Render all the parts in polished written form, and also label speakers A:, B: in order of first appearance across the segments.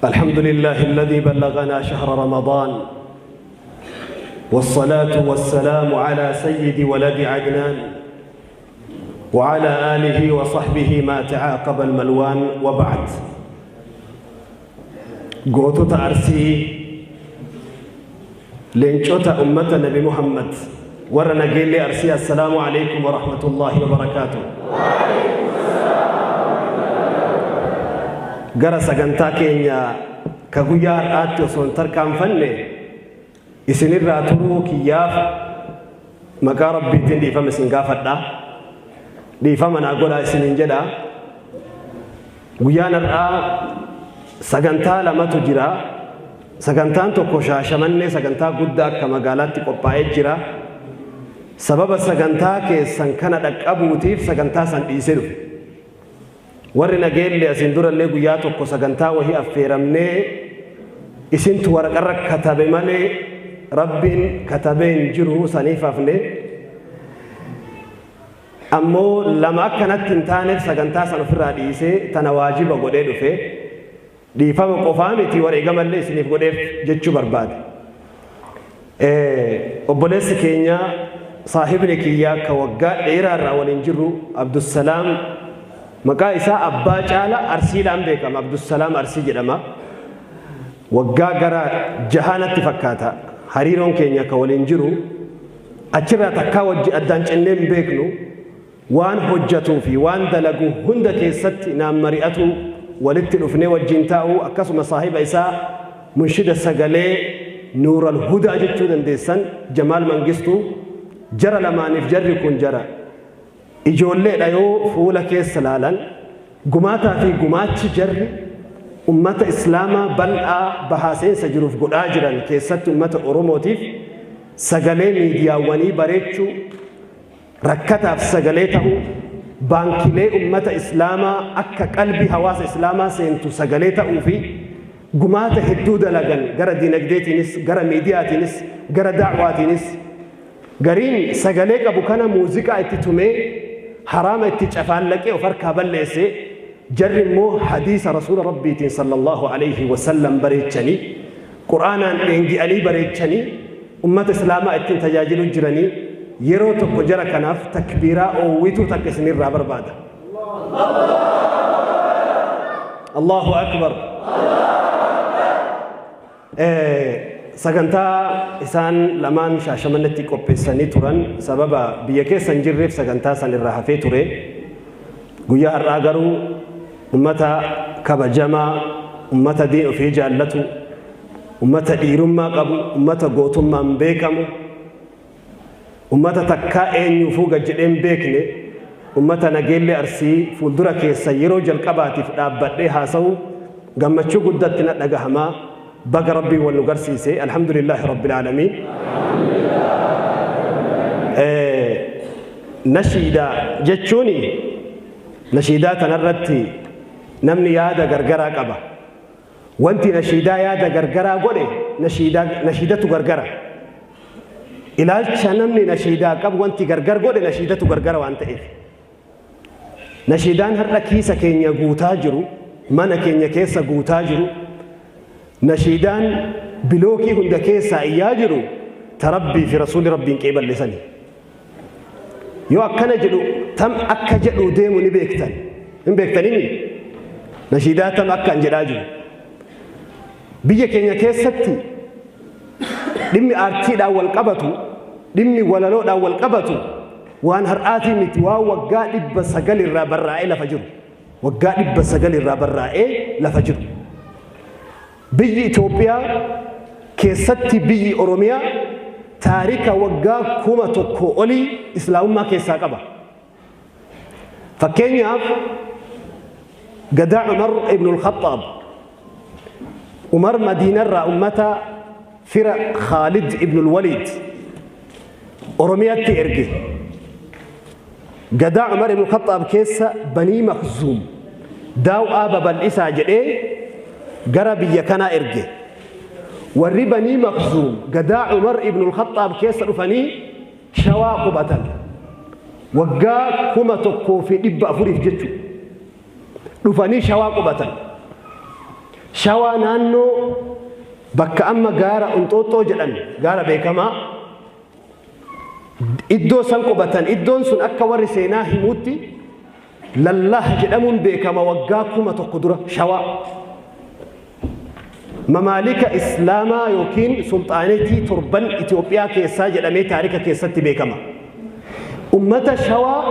A: الحمد لله الذي بلغنا شهر رمضان، والصلاة والسلام على سيد ولد عدنان وعلى آله وصحبه ما تعاقب الملوان، وبعد. قوتو أرسي لينشوتا أمة نبي محمد ورنا قيل أرسي السلام عليكم ورحمة الله وبركاته. Gara sagantaa keenya ka guyyaa har'aatti osoo hin tarkaanfanne isinirraa turuu kiyyaaf maqaa Rabbiitiin dhiifama isin gaafadha. Dhiifama naa godhaa isiniin jedha. Guyyaan har'aa sagantaa lamatu jira. Sagantaan tokko Shaashamannee sagantaa guddaa akka magaalaatti qophaa'ee jira. Sababa sagantaa keessan kana dhaqqabuutiif sagantaa san dhiisee dhufe. Warri nageelle asiin durallee guyyaa tokko sagantaa wahii affeeramnee isintu waraqarra katabe malee Rabbiin katabee hin jiru saniif hafne. Ammoo lama akkanatti hin taaneef sagantaa san ofirraa dhiisee tana waajiba godhee dhufe. Dhiifama qofaa miti wareegamallee isiniif godheef jechuu barbaade. Obboleessi keenya saahibni kiyyaa ka waggaa dheeraa irraa waliin jirru Abdussalaam, maqaa isaa Abbaa Caala Arsiidhaan beekama. Abdussalaam Arsii jedhama. Waggaa gara jahaanatti fakkaata hariiroon keenya ka waliin jiru. Achirraa takkaa wajji addaan cinnee hin beeknu. Waan hojjatuu fi waan dalagu hunda keessatti naan mari'atu, walitti dhufnee wajjin taa'u, akkasuma saahiba isaa munshida sagalee Nuural Hudaa jechuu dandeessan Jamaal Mangistuu, jara lamaaniif jarri kun jara ijoolleedha yoo fuula keessa laalan. Gumaataa fi gumaachi jarri ummata Islaamaa bal'aa bahaa seensa jiruuf godhaa jiran, keessatti ummata Oromootiif sagalee miidiyaawwanii bareechuu, rakkataaf sagalee ta'uu, baankilee ummata Islaamaa akka qalbii hawaasa Islaamaa seentu sagalee ta'uu fi gumaata hedduu dalagan, gara dinagdeetiinis, gara miidiyaatiinis, gara da'waatiinis. Gariin sagalee qabu kana muuziqaa itti tumee haraama itti cafaallaqee of harkaa balleesse. Jarri immoo hadiisa Rasuula Rabbiitiin sallallahu alayhi wasallam bareechanii, Qur'aanaan dheengi'anii bareechanii ummata Islaamaa ittiin tajaajilu jiranii. Yeroo tokko jara kanaaf takbiiraa oowwituu takka isinirraa barbaada. Allahu akbar. Sagantaa isaan lamaan Shaashamannetti qopheessanii turan sababa biyya keessa hin jirreef sagantaa san irraa hafee ture. Guyyaa har'aa garuu ummata kabajamaa, ummata diin ofii jaallatu, ummata dhiirummaa qabu, ummata gootummaan beekamu, ummata takkaa eenyuufuu gad jedhee hin beekne, ummata Nageellee Arsii fuuldura keessa yeroo jalqabaatiif dhaabbadhee haasa'u gammachuu guddatti na dhagahamaa. Baga Rabbiin wal nu garsiise. Alhamdulillaahi rabbil aalamiin. Nashiidaa jechuun, nashiidaa tanarratti namni yaada gargaraa qaba. Wanti nashiidaa yaada gargaraa godhe nashiidatu gargara. Ilaalcha namni nashiidaa qabu wanti gargar godhe nashiidatu gargara waan ta'eef. Nashiidaan har'a kiisa keenya guutaa jiru, mana keenya keessa guutaa jiru, nashiidaan bilookii hunda keessaa iyyaa jiru ta Rabbii fi Rasuulli Rabbiin qeeballisani. Yoo akkana jedhu tam akka jedhu deemu ni beektan. Hin beektanimi? Nashiidaa tam akka an jedhaa jiru. Biyya keenya keessatti dhimmi aartiidhaan wal qabatu, dhimmi walaloodhaan wal qabatu waan har'aatii miti, waan waggaa 900 irraa barraa'ee lafa jiru. Waggaa 900 irraa barraa'ee lafa jiru. Biyyi Itoophiyaa keessatti biyyi Oromiyaa taarika waggaa 1000 olii Islaamummaa keessaa qaba. Fakkeenyaaf, gadaa Umar ibn al-Khattaab. Umar Madiinarraa ummata fira Khaalid ibn al-Walid Oromiyaatti erge. Gadaa Umar ibn al-Khattaab keessa Banii Makhzuum daaw'aa babal'isaa jedhee gara biyya kanaa erge. Warri Banii Makhzuum gadaa Umar ibn al-Khattaab keessa dhufanii Shawaa qubatan. Waggaa 1400f jechuudha. Dhufanii Shawaa qubatan. Shawaa naannoo bakka amma gaara Unxooxxoo jedhan gaara beekamaa iddoo san qubatan. Iddoon sun akka warri seenaa himuutti Lallah jedhamuun beekama waggaa 1000 dura Shawaa. Mamaalika Islaamaa yookiin sulxaanetii torban Itoophiyaa keessaa jedhamee taarika keessatti beekama. Ummata Shawaa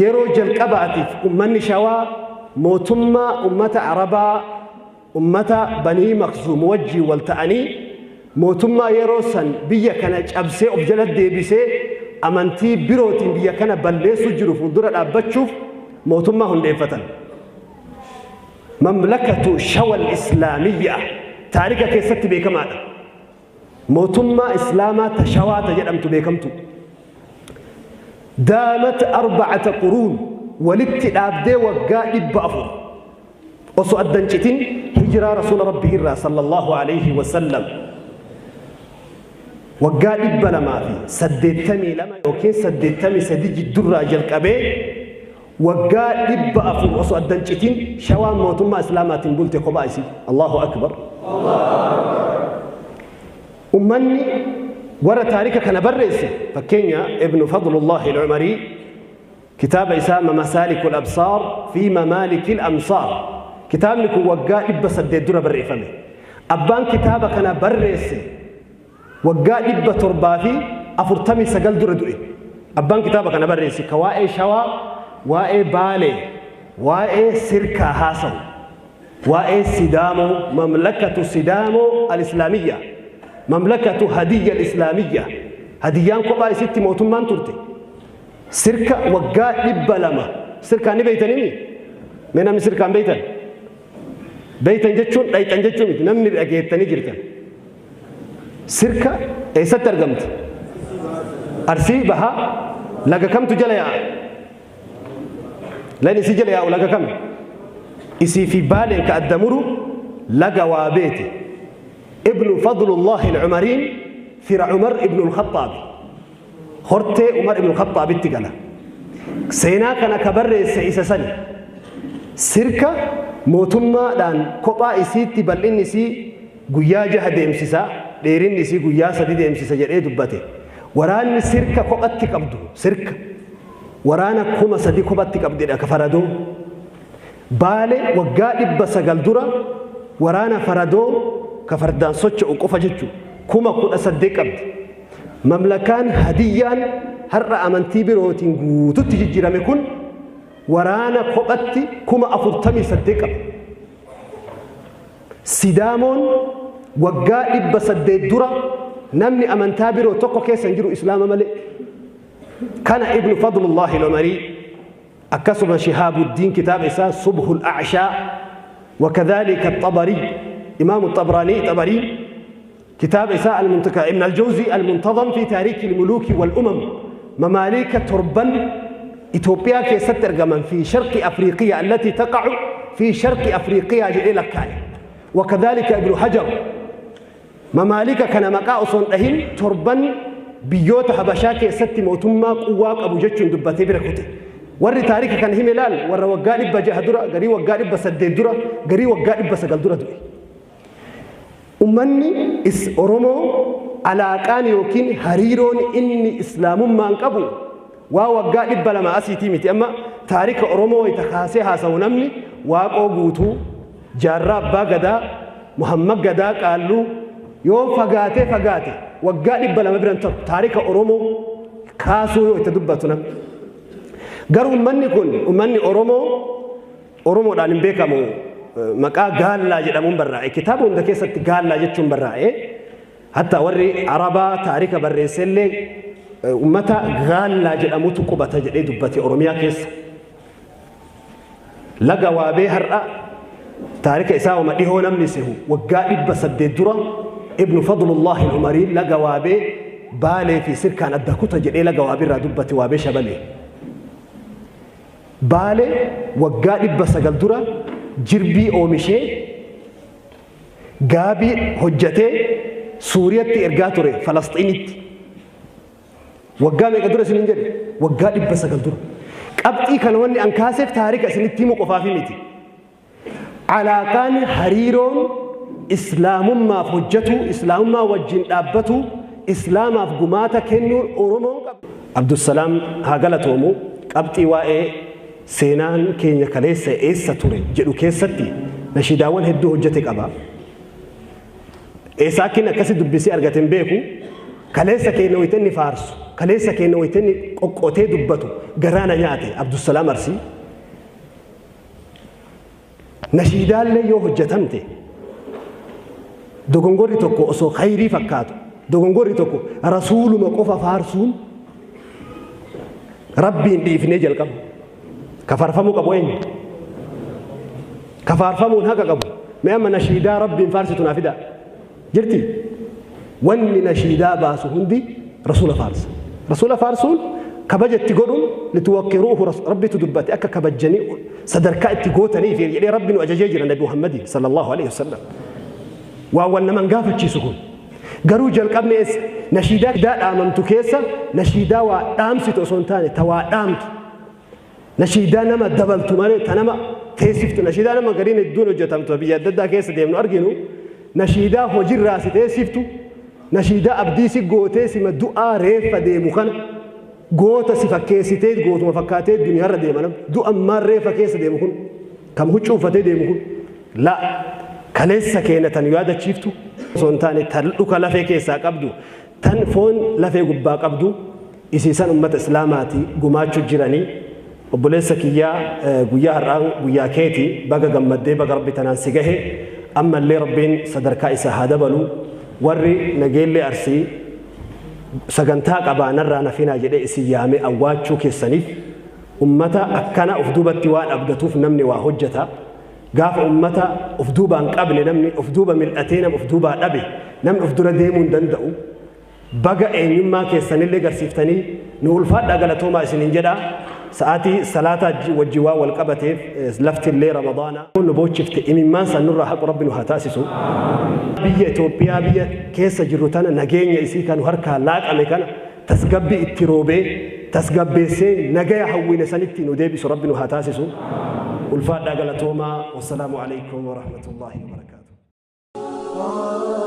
A: yeroo jalqabaatiif ummanni Shawaa mootummaa ummata Arabaa ummata Banii Maqzuum wajjin wal ta'anii mootummaa yeroo san biyya kana cabsee of jala deebisee amantii birootiin biyya kana balleessuu jiru fuuldura dhaabbachuuf mootummaa hundeeffatan. Mamlakatu Shawal Islaamiyyaa taarika keessatti beekamaadha. Mootummaa Islaamaa ta Shawaata jedhamtu beekamtu. Daamat 4 quruun walitti dhaabdee waggaa 400 osoo addan citin hijiraa rasuula rabbii irraa sallallahu alayhi wasallam waggaa 282 yookiin 83 jiddurraa jalqabee waggaa 400 osoo addan citin Shawaan mootummaa Islaamaatiin bulte kophaa isii. Allahu akbar. Ummanni warra taarika kana barreesse fakkeenya Ibnu Fadlullahi al-Umarii kitaaba isaa Masaalikul Absaar fi Mamaalikil Amsaar kitaabni kun waggaa 800 dura barreeffame. Abbaan kitaaba kana barreesse waggaa 749 dura du'e. Abbaan kitaaba kana barreesse ka waa'ee Shawaa, waa'ee Baalee, waa'ee Sirkaa haasawu, waa'ee Sidaamoo, mamlakatu Sidaamoo al-Islaamiyya, mamlakatu Hadiyya al-Islaamiyya. Hadiyyaan kophaa isitti mootummaan turte. Sirka waggaa 200 sirkaan ni beeytanimi? Mee namni sirkaan beeytan? Beeytan jechuun dhayxan jechuu miti, namni dhageettanii jirtan. Sirka eessatti argamti? Arsii bahaa laga kamtu jala yaa'a? Lagni isii jala yaa'u laga kami? Isii fi Baaleen ka adda muru laga Waabeeti. Ibnu Fadlullahi al-Umariin fira Umar ibnu al-Khaxaabi. Hortee Umar ibnu al-Khaxaabitti gala. Seenaa kana ka barreesse isa sani. Sirka mootummaadhaan kophaa isiitti bal'inni isii guyyaa 6 deemsisa, dheerinni isii guyyaa 3 deemsisa jedhee dubbate. Waraanni sirka kophatti qabdu, sirka waraana 3000 kophatti qabdidha ka faradoo. Baale waggaa 900 dura waraana faradoo ka fardaan socho'u qofa jechu 18,000 qabdi. Mamlakaan Hadiyyaan har'a amantii birootiin guututti jijjiirame kun waraana kophatti 48,000 qaba. Sidaamoon waggaa 800 dura namni amantaa biroo tokko keessa hin jiru Islaama malee. Kana Ibnu Fadlullahi al-Umarii akkasuma Shihaabuddiin kitaaba isaa Subhul A'shaa وكذلك الطبري إمام الطبراني طبري كتاب إساء المنتقى ابن الجوزي المنتظم في تاريخ الملوك والأمم مماليك تربا إثيوبيا كيست أرجمان في شرق أفريقيا التي تقع في شرق أفريقيا جئ كاي. وكذلك ابن حجر مماليك كان مقاص أهل تربا بيوت حبشا كيست موتما قواك أبو جتشن دبتي بركوته. وري تاريخ كان هملال ورا وقال بجه درا غري وقال بسد درا غري وقال بسقل درا دوي. Ummanni is Oromoo alaaqaan yookiin hariiroon inni Islaamummaan qabu waa waggaa 200 asiitii miti. Amma taarika Oromoo itti kaasee haasawu namni Waaqoo Guutuu, Jaarraa Abbaa Gadaa, Muhammad Gadaa Qaalluu yoo fagaatee fagaate waggaa 200 biran ta'u taarika Oromoo kaasuu yoo itti dubbatu namni. Garuu ummanni kun ummanni Oromoo Oromoodhaan hin beekamu. Maqaa Gaallaa jedhamuun barraa'e. Kitaaba hunda keessatti Gaallaa jechuun barraa'e. Hatta warri Arabaa taarika barreessellee ummata Gaallaa jedhamutu qubata jedhee dubbate Oromiyaa keessa. Laga Waabee har'a taarika isaa wama dhihoo namni sehu waggaa 800 dura Ibnu Fadlullahi al-Umarii laga Waabee Baalee fi Sirkaan adda kuta jedhee laga Waabee irraa dubbate Waabee Shabalee. Baalee waggaa 900 dura jirbii oomishee gaabii hojjetee Suuriyaatti ergaa ture Falasxiinitti. Waggaa meeqa dura isiniin jedhe? Waggaa 900 dura. Qabxii kana wanni an kaaseef taarika isinitti himu qofaafi miti. Alaaqaan hariiroon islaamummaaf hojjetu, islaamummaa wajjin dhaabbatu, islaamaaf gumaata kennuun Oromoon qabu. Abdusalaam haa galatoomu. Qabxii waa'ee seenaan keenya kaleessa eessa ture jedhu keessatti nashiidaawwan hedduu hojjete qaba. Eessa akka inni akkasi dubbisee argate hin beeku. Kaleessa keenya wayita inni faarsu, kaleessa keenya wayita inni qoqqotee dubbatu garaana nyaate Abdusalaam Arsii. Nashiidaallee yoo hojjetamte dogongorri tokko osoo khayrii fakkaatu, dogongorri tokko rasuuluma qofa faarsuun Rabbiin dhiifnee jalqaba. Kafaarfamuu qabu eenyu? Kafaarfamuun haqa qabu. Mee amma nashiidaa Rabbiin faarsitu naa fidaa. Jirti? Wanni nashiidaa baasu hundi rasuula faarsa. Rasuula faarsuun kabaja itti godhuun lituwaqqiruuhu Rabbitu dubbate akka kabajjanii sadarkaa itti gootanii fi jedhee Rabbi nu ajajee jira Nabi Muhammadin sallallahu alaihi wasallam. Waan wal naman gaafachiisu kun. Garuu jalqabni eessa? Nashiidaa dhaamamtu keessa nashiidaa waa dhaamsitu osoo hin taane ta waa dhaamtu. Nashiidaa nama dabaltu malee ta nama teessiftu. Nashiidaa nama gariin hedduun hojjetamtu biyya adda addaa keessa deemnu arginu. Nashiidaa hojiirraa si teessiftu. Nashiidaa abdii si gootee sima du'aa reeffa deemu kana goota si fakkeessitee gootuma fakkaatee duniyaarra deema namni. Du'a ammaan reeffa keessa deemu kun kam huccuu uffatee deemu kun la kaleessa keenya tan yaadachiiftu osoo hin taane tan dhuka lafee keessaa qabdu tan foon lafee gubbaa qabdu isiisan ummata islaamaati gumaachuu jiranii. Obboleessa kiyyaa, guyyaa har'aa guyyaa keeti, baga gammaddee, baga Rabbi tanaan si gahe. Ammallee Rabbiin sadarkaa isaa haa dabalu. Warri Nageellee Arsii sagantaa qabaa narraa nafinaa jedhee isin yaamee awwaachuu keessaniif, ummata akkana of duubatti waan abdatuuf namni waa hojjeta. Gaafa ummata of duubaan qabne, namni of duuba mil'atee nama of duubaa dhabe, namni of dura deemuu hin danda'u. Baga eenyummaa keessanillee garsiiftanii nu ulfaadhaa, galatoomaa isiniin jedha. Sa'aatii salaataa wajjin waan wal qabateef laftillee Ramadaana nu boochifte, imimmaan san nurraa haqu Rabbi nu haa taasisu. Biyya Itoophiyaa biyya keessa jirru tana nageenya isii kan harkaa laaqame kana tasgabbii itti roobee tasgabbeessee nagaya hawwine sanitti nu deebisu Rabbi nu haa taasisu. Ulfaadhaa, galatoomaa. Wassalaamu alaikum warahmatullaahi wabarakaatuh.